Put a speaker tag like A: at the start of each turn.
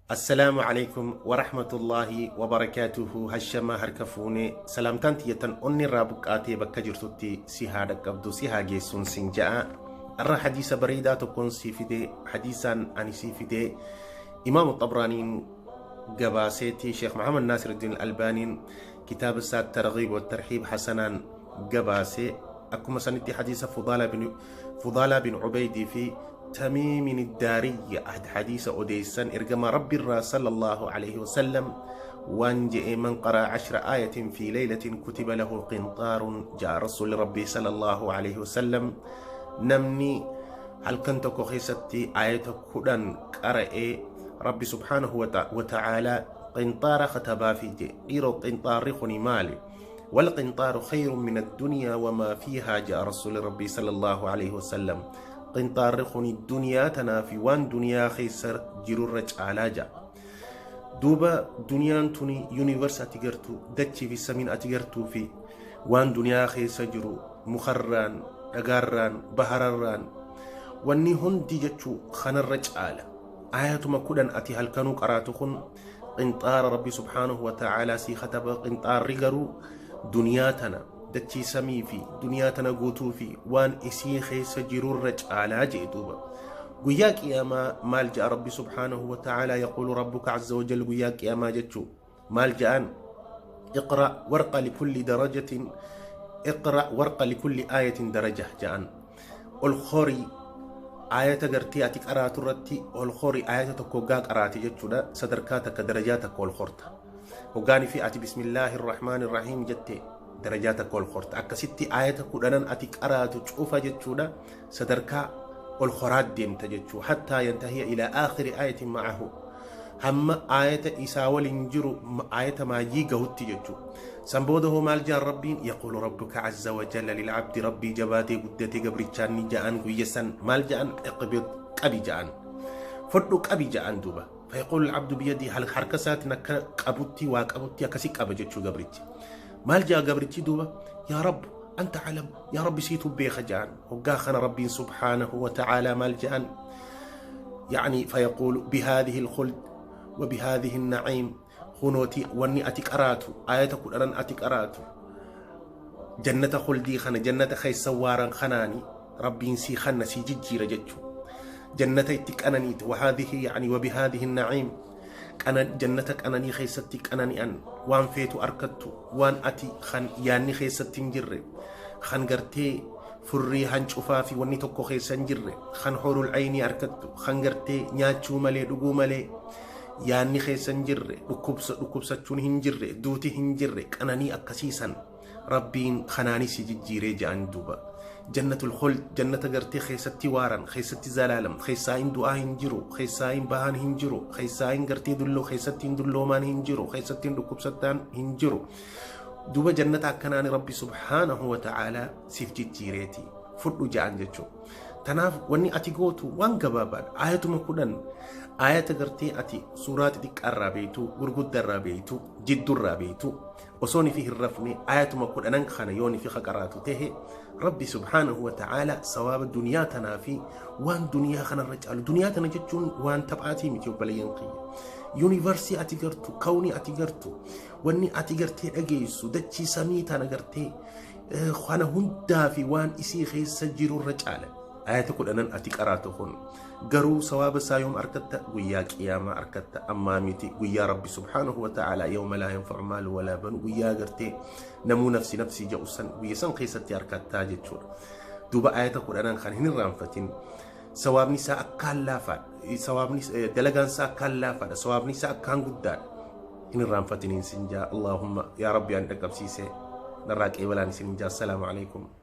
A: Assalaamu Aleykum Warahmatullaahi Wabarakaatuhu Hashamaa harka fuune salaamtaan tiyya tan onni irraa buqqaatee bakka jirtutti si haa dhaqqabdu si haa geessuun sin ja'a arra hadiisa bareedaa tokkoon sii fide hadiisaan ani sii fide imaamu xabraaniin gabaaseeti sheekh Muhammad Naasiruddin Albaaniin kitaaba isaa Targhiib wa Tarhiib hasanaan gabaase akkuma sanitti hadiisa Fudaalaa bin Ubeydii fi Tamiimin Daariyya hadiisa odeessan ergamaa Rabbiirraa sallallahu alaihi wasallam waan je'e man qaraa ashra aayatin fi laylatin kutiba lahu qinxaarun ja'a rasuulli Rabbii sallallahu alaihi wasallam namni halkan tokko keessatti aayata 10 qara'ee Rabbi subhaanahu wa ta'aalaa qinxaara katabaafi je dhiiroo qinxaarri kuni maali wal qinxaaru khayrun min addunyaa wamaa fiihaa ja'a rasuulli Rabbii sallallahu alaihi wasallam qinxaarri kuni duniyaa tanaa fi waan duniyaa keessa jirurra caalaa ja'a duuba duniyaan tuni yuunivarsi ati gartuu dachii fi samiin ati gartuu fi waan duniyaa keessa jiru mukarraan dhagaarraan bahararraan wanni hundi jechuu kanarra caala aayatuma 10 ati halkanuu qaraatu kun qinxaara rabbi subhaanahu wa ta'aalaa sii kataba qinxaarri garuu duniyaa tana dachii samii fi duniyaa tana guutuu fi waan isii keessa jirurra caalaa jee duuba guyyaa qiyaamaa maal ja'a rabbi subhaanahu wa ta'aalaa yaquulu rabbuka azza wa jal guyyaa qiyaamaa jechuu maal ja'an iqra warqa likulli darajatin iqra warqa likulli aayatin daraja ja'an ol horii aayata gartee ati qaraatu irratti ol hori aayata tokko hoggaa qaraate jechuudha sadarkaa takka darajaa takka ol horta hoggaanii fi ati bismillaahi irrahmaan irrahiim jette darajaa takka ol horta akkasitti aayata kudhanan ati qaraatu cufa jechuudha sadarkaa ol horaa deemta jechuu hattaa yantahiya ilaa aakhiri aayatin ma'ahu hamma aayata isaa waliin jiru aayata maayyii gahutti jechuu san booda hoo maal jaan rabbiin yaquulu rabbuka azza wa jalla lil'abdi rabbii jabaatee guddatee gabrichaan ni ja'an guyya san maal ja'an iqbid qabi ja'an fudhu qabi ja'an duuba fayaquulu al'abdu biyadii harka isaatiin akka qabutti waa qabutti akkasi qaba jechuu gabrichi maal ja'a gabrichi duuba yaa rabbu anta alam yaa rabbi siitu beeka ja'an hoggaa kana rabbiin subhaanahu wa ta'aalaa maal ja'an يعني فيقول بهذه الخلد وبهذه النعيم خنوتي وني أتي قراتو آية كدران أتي قراتو جنة خلدي خنا جنة خي سوارا خناني ربي سي خنا سي ججير ججو جنة اتك وهذه يعني وبهذه النعيم أنا جنتك أنني خيستك أنني أن وان فيتو أركدتو وان أتي خن ياني خيستين جري خن قرتي furrii hancufaa fi wanni tokko keessa hin jirre kan horul aynii argattu kan gartee nyaachuu malee dhuguu malee yaanni keessa hin jirre dhukkubsa dhukkubsachuun hin jirre duuti hin jirre qananii akkasiisan rabbiin kanaanis si jijjiiree ja'an duuba jannatul khuld jannata gartee keessatti waaran keessatti zalaalam keessaa hin du'aa hin jiru keessaa hin bahaan hin jiru keessaa hin gartee dulloo keessatti hin dulloomaan hin jiru keessatti hin dhukkubsattaan hin jiru duuba jannata akkanaani rabbi subhaanahu wa ta'aalaa siif jijjiireeti fudhu ja'an jechuudha. Tanaaf wanni ati gootu waan gabaabaadha. Aayatuma 10 aayata gartee ati suuraa xixiqqaarraa beektu, gurguddaarraa beektu, jiddurraa beektu osoo nifi hin rafne aayatuma kudhanan kana yoo nifi qaraatu tahe rabbi subhaanahu wa ta'aalaa sawaaba duniyaa tanaa fi waan duniyaa kanarra caalu duniyaa tana jechuun waan taphaatii miti obboleeyyan kiyya. Yuunivarsii ati gartu, kawnii ati gartu, wanni ati gartee dhageessu dachii samii tana gartee kana hundaa fi waan isii keessa jirurra caala. Ayata kudhanan ati qaraatu kun garuu sawaaba isaa yoom argatta guyyaa qiyaamaa argatta ammaa miti guyyaa rabbi subhaanahu wa ta'ala yawma laa yanfa'u maalu walaa banu guyyaa gartee namuu nafsi nafsii jedhu san guyya san keessatti argattaa jechuudha. Duuba ayata kudhanan kan hin irraanfatin sawaabni isaa akkaan laafaadha sawaabni dalagaan isaa akkaan laafaadha sawaabni isaa akkaan guddaadha. Hin irraanfatiniin sin jaa Allahumma yaa rabbi an dhaqqabsiise narraa qeebalaan isin jaa assalaamu alaikum.